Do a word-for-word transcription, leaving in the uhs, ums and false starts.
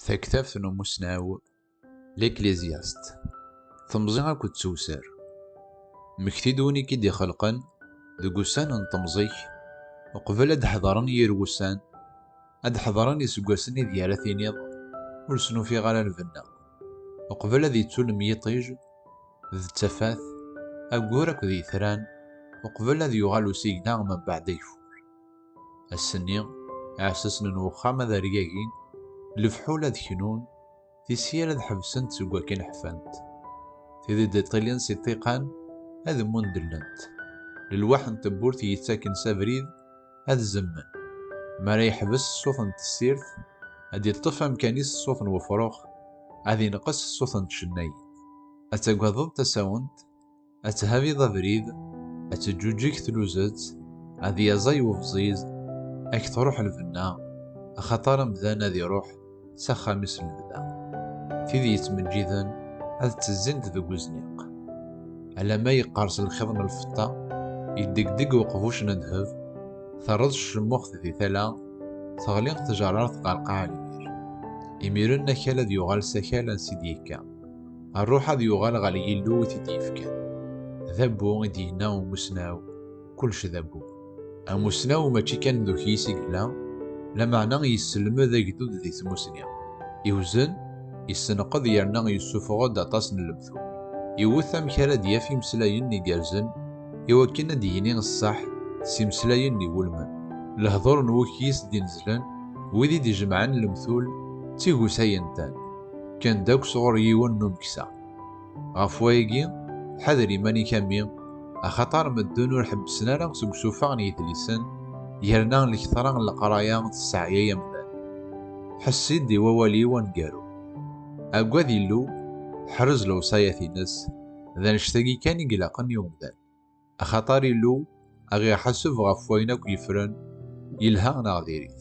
Taktabt n umusnaw, l'Ecclésiaste. Temẓi akked tewser. Mmekti-d win i k-id-ixelqen deg ussan n temẓi-k, uqbel ad d-ḥeḍren yir wussan, ad d-ḥeḍren iseggasen i d ara tiniḍ ur snufiɣ ara lbenna, uqbel ad ittu lemyiṭij d tafat, aggur akked yitran, uqbel ad yuɣal usigna mbeɛd ageffur. Ass-nni, iɛessasen n wexxam ad rgagin, lefḥul ad knun, tisyal ad ḥebsent seg wakken ḥfant. Tid i d-iṭṭilin si ṭṭiqan ad mundellent. Lelwaḥ n tewwurt yettaken s abrid ad zemmen. Mi ara yeḥbes ṣṣut n tessirt, ad iṭṭef amkan-is ṣṣut n wefrux, ad inqes ṣṣut n tcennayin. Ad tagadeḍ tasawent, ad thabiḍ abrid, ad teǧǧuǧǧeg tluzet, ad yaẓay webẓiẓ, ad k-truḥ lbenna, axaṭer amdan ad iruḥ s axxam-is n lebda. Tid yettmeǧǧiden ad ttezzint deg uzniq. Alamma yeqqers lxiḍ n lfeṭṭa, yeddegdeg uqbuc n ddheb, terreḍ ccemmuxt di tala, teɣli tjerrart ɣer lqaɛa lmir. Imiren akal ad yuɣal s akal ansi d-yekka. Rruḥ ad yuɣal ɣer Yillu i t-id-yefkan. D abbu i d-yenna umusnaw, kullec d abbu. Amusnaw mačči kan d ukyis i yella, lameɛna yesselmed agdud di tmusni. Iwzen, yessenqed yerna yessufeɣ-d aṭas n lemtul. Iwet amek ara d-yaf imeslayen igerrzen i wakken ad d-yini ṣṣeḥ s imeslayen iwulmen. Lehdur n wukyis d-inezlen, wid i d-ijemɛen lemtul d tigusa yenttan, kkan-d akk sɣur yiwen n umeksa. Ɣef wayagi, ḥader iman-ik a mmi, axaṭer medden ur ḥebbsen ara seg usuffeɣ n yedlisen, yerna lketṛa n leqraya tesseɛyay amdan. Ḥess-d i wawal-iw aneggaru. Agad Illu, ḥrez lewṣayat-ines, d annect-agi kan i ilaqen i umdan. Axaṭer Illu a ɣ-iḥaseb ɣef wayen akk yeffren, yelha neɣ diri-t.